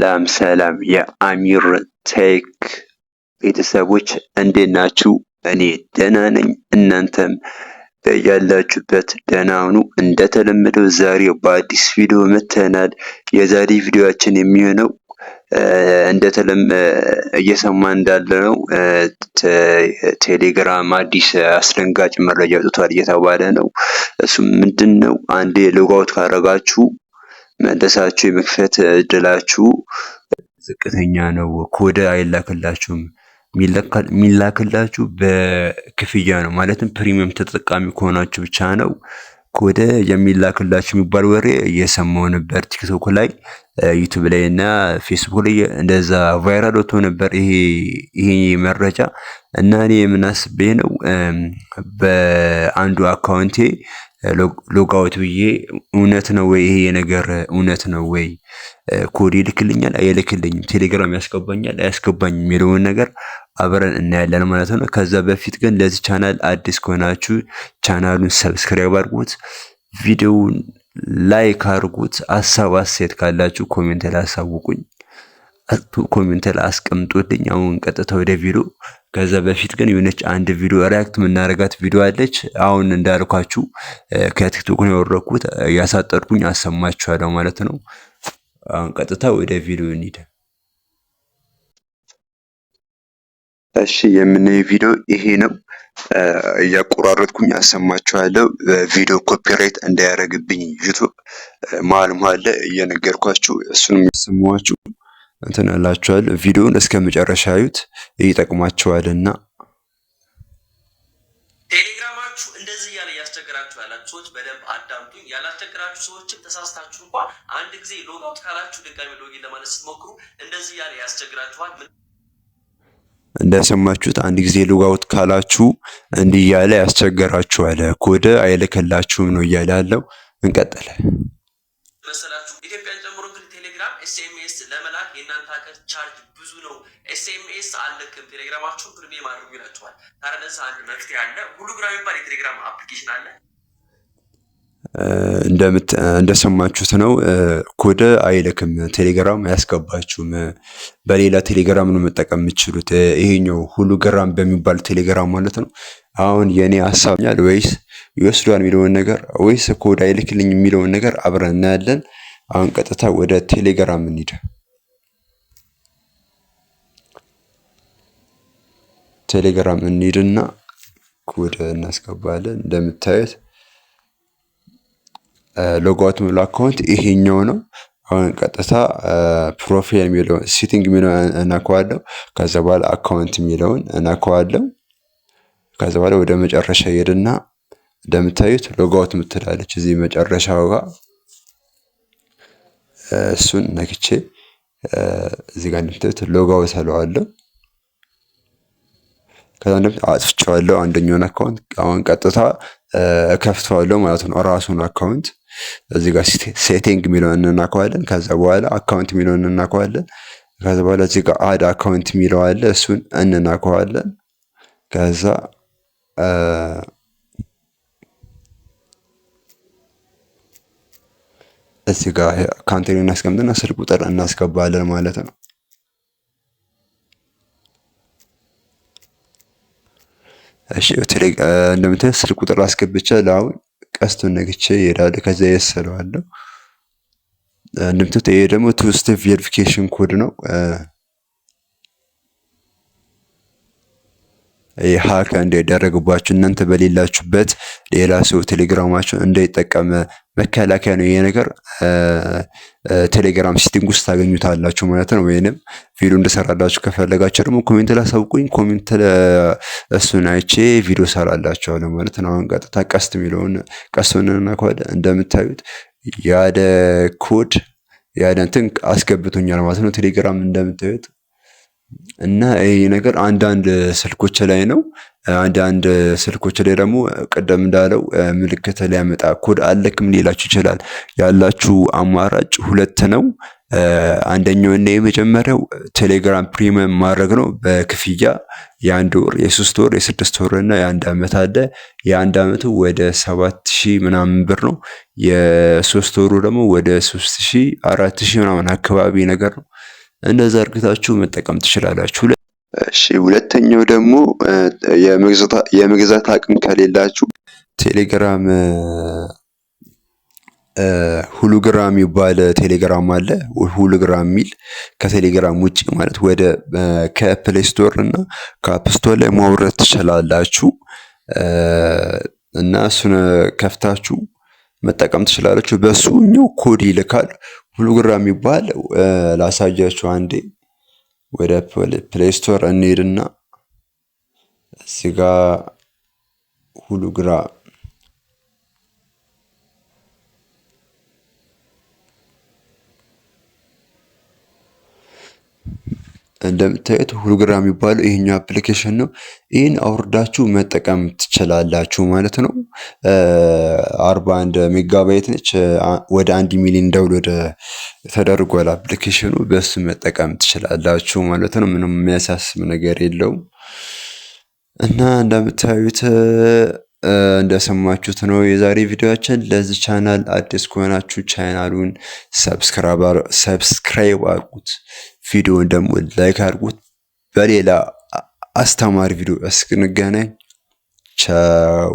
ሰላም ሰላም የአሚር ቴክ ቤተሰቦች፣ እንዴት ናችሁ? እኔ ደህና ነኝ። እናንተም በያላችሁበት ደህና ሁኑ። እንደተለመደው ዛሬ በአዲስ ቪዲዮ መጥተናል። የዛሬ ቪዲዮአችን የሚሆነው እንደተለመ እየሰማ እንዳለ ነው፣ ቴሌግራም አዲስ አስደንጋጭ መረጃ አውጥቷል እየተባለ ነው። እሱም ምንድን ነው? አንዴ logout ካረጋችሁ መልሳችሁ የመክፈት እድላችሁ ዝቅተኛ ነው። ኮድ አይላክላችሁም። የሚላክላችሁ በክፍያ ነው። ማለትም premium ተጠቃሚ ከሆናችሁ ብቻ ነው ኮድ የሚላክላችሁ የሚባል ወሬ እየሰማሁ ነበር። ቲክቶክ ላይ፣ ዩቱብ ላይ እና ፌስቡክ ላይ እንደዛ viral ወጥቶ ነበር ይሄ መረጃ። እና እኔ የምናስቤ ነው፣ በአንዱ account ኤ logout ብዬ እውነት ነው ወይ፣ ይሄ ነገር እውነት ነው ወይ፣ ኮድ ይልክልኛል አይልክልኝም፣ ቴሌግራም ያስገባኛል አያስገባኝም የሚለውን ነገር አብረን እናያለን ማለት ነው። ከዛ በፊት ግን ለዚህ ቻናል አዲስ ከሆናችሁ ቻናሉን subscribe አድርጉት፣ ቪዲዮውን like አድርጉት። ሀሳብ አስተያየት ካላችሁ comment ላይ አሳውቁኝ፣ comment ላይ አስቀምጡልኝ። አሁን ቀጥታ ወደ ቪዲዮ። ከዛ በፊት ግን የሆነች አንድ ቪዲዮ react የምናደርጋት ቪዲዮ አለች። አሁን እንዳልኳችሁ ከቲክቶክ ነው ያወረድኩት፣ እያሳጠርኩኝ አሰማችኋለሁ ማለት ነው። አሁን ቀጥታ ወደ ቪዲዮ እንሂድ። እሺ፣ የምናየው ቪዲዮ ይሄ ነው። እያቆራረጥኩኝ አሰማችኋለሁ። ቪዲዮ copyright እንዳያደርግብኝ ዩቱብ መሀል መሀል ላይ እየነገርኳችሁ እሱንም ያሰማኋችሁ እንትን እላችኋለሁ። ቪዲዮውን እስከ መጨረሻ እዩት፣ ይጠቅማችኋልና። ቴሌግራማችሁ እንደዚህ እያለ እያስቸገራችሁ ያላችሁ ሰዎች በደንብ አዳምጡኝ። ያላስቸገራችሁ ሰዎችም ተሳስታችሁ እንኳን አንድ ጊዜ logout ካላችሁ ድጋሚ login ለማለት ስትሞክሩ እንደዚህ እያለ ያስቸግራችኋል። እንደሰማችሁት አንድ ጊዜ logout ካላችሁ እንዲህ እያለ ያስቸገራችኋል፣ ኮድ አይልክላችሁም ነው እያለ ያለው። እንቀጥል። መሰላችሁ ኢትዮጵያን ጨምሮ እንግዲህ ቴሌግራም SMS ለመላክ የእናንተ ሀገር charge ብዙ ነው፣ SMS አልልክም፣ ቴሌግራማችሁን premium አድርጉ ይላችኋል። ታዲያ ለዛ አንድ መፍትሄ አለ። ሁሉግራም የሚባል የቴሌግራም application አለ። እንደሰማችሁት ነው። ኮድ አይልክም፣ ቴሌግራም አያስገባችሁም። በሌላ ቴሌግራም ነው መጠቀም የምትችሉት። ይሄኛው ሁሉግራም በሚባል ቴሌግራም ማለት ነው። አሁን የእኔ ሀሳብ ወይስ ይወስዷል የሚለውን ነገር ወይስ ኮድ አይልክልኝ የሚለውን ነገር አብረን እናያለን። አሁን ቀጥታ ወደ ቴሌግራም እንሂድ። ቴሌግራም እንሂድና ኮድ እናስገባለን። እንደምታዩት logout የሚለው account ይሄኛው ነው። አሁን ቀጥታ profile የሚለውን፣ setting የሚለውን እነካዋለሁ። ከዛ በኋላ account የሚለውን እነካዋለሁ። ከዛ በኋላ ወደ መጨረሻ ይሄድና እንደምታዩት logout ምትላለች እዚህ መጨረሻው ጋር፣ እሱን ነክቼ እዚህ ጋር እንደምታዩት logout እለዋለሁ። ከዛ እንደምታዩት አጥፍቼዋለሁ አንደኛውን account። አሁን ቀጥታ እከፍተዋለሁ ማለት ነው ራሱን account። እዚህ ጋር setting የሚለውን እንነካዋለን። ከዛ በኋላ account የሚለውን እንነካዋለን። ከዛ በኋላ እዚህ ጋር add account የሚለው አለ፣ እሱን እንነካዋለን። ከዛ እዚህ ጋር country እናስቀምጥና ስልክ ቁጥር እናስገባለን ማለት ነው። እሺ፣ እንደምታዩት ስልክ ቁጥር አስገብቼ አሁን ቀስቱን ነክቼ እሄዳለሁ። ከዛ yes እለዋለሁ። እንደምታዩት ይሄ ደግሞ two step verification code ነው። Hack እንዳይደረግባችሁ፣ እናንተ በሌላችሁበት ሌላ ሰው ቴሌግራማችሁን እንዳይጠቀም መከላከያ ነው። ይሄ ነገር ቴሌግራም setting ውስጥ ታገኙታላችሁ ማለት ነው። ወይንም ቪዲዮ እንድሰራላችሁ ከፈለጋችሁ ደግሞ comment ላይ አሳውቁኝ። Comment እሱን አይቼ ቪዲዮ ሰራላችኋለሁ ማለት ነው። አሁን ቀጥታ ቀስት የሚለውን ቀስቱን እናከዋለን። እንደምታዩት ያለ ኮድ ያለ እንትን አስገብቶኛል ማለት ነው። ቴሌግራም እንደምታዩት። እና ይሄ ነገር አንዳንድ ስልኮች ላይ ነው። አንዳንድ ስልኮች ላይ ደግሞ ቅድም እንዳለው ምልክት ሊያመጣ ኮድ አልልክም ሊላችሁ ይችላል። ያላችሁ አማራጭ ሁለት ነው። አንደኛው እና የመጀመሪያው ቴሌግራም premium ማድረግ ነው በክፍያ። የ1 ወር፣ የ3 ወር፣ የ6 ወር እና የ1 ዓመት አለ። የ1 ዓመቱ ወደ 7000 ምናምን ብር ነው። የ3 ወሩ ደግሞ ወደ 3000 4000 ምናምን አካባቢ ነገር ነው። እንደዛ አድርጋችሁ መጠቀም ትችላላችሁ። እሺ፣ ሁለተኛው ደግሞ የመግዛት አቅም ከሌላችሁ ቴሌግራም ሁሉግራም የሚባል ቴሌግራም አለ። ሁሉግራም የሚል ከቴሌግራም ውጭ ማለት ወደ ከ Play Store እና ከ App Store ላይ ማውረድ ትችላላችሁ። እና እሱን ከፍታችሁ መጠቀም ትችላላችሁ። በሱኛው ኮድ ይልካል። ሁሉግራም የሚባል ላሳያችሁ አንዴ። ወደ Play Store እንሄድና እዚህ ጋር ሁሉግራም እንደምታዩት ሁሉግራም የሚባለው ይሄኛው application ነው። ይህን አውርዳችሁ መጠቀም ትችላላችሁ ማለት ነው። 41 ሜጋባይት ነች። ወደ 1 ሚሊዮን download ተደርጓል application ኑ። በሱ መጠቀም ትችላላችሁ ማለት ነው። ምንም የሚያሳስብ ነገር የለውም። እና እንደምታዩት እንደሰማችሁት ነው የዛሬ ቪዲዮአችን። ለዚህ ቻናል አዲስ ከሆናችሁ ቻናሉን subscribe አድርጉት፣ ቪዲዮውን ደግሞ like አድርጉት። በሌላ አስተማሪ ቪዲዮ እስክንገናኝ ቻው።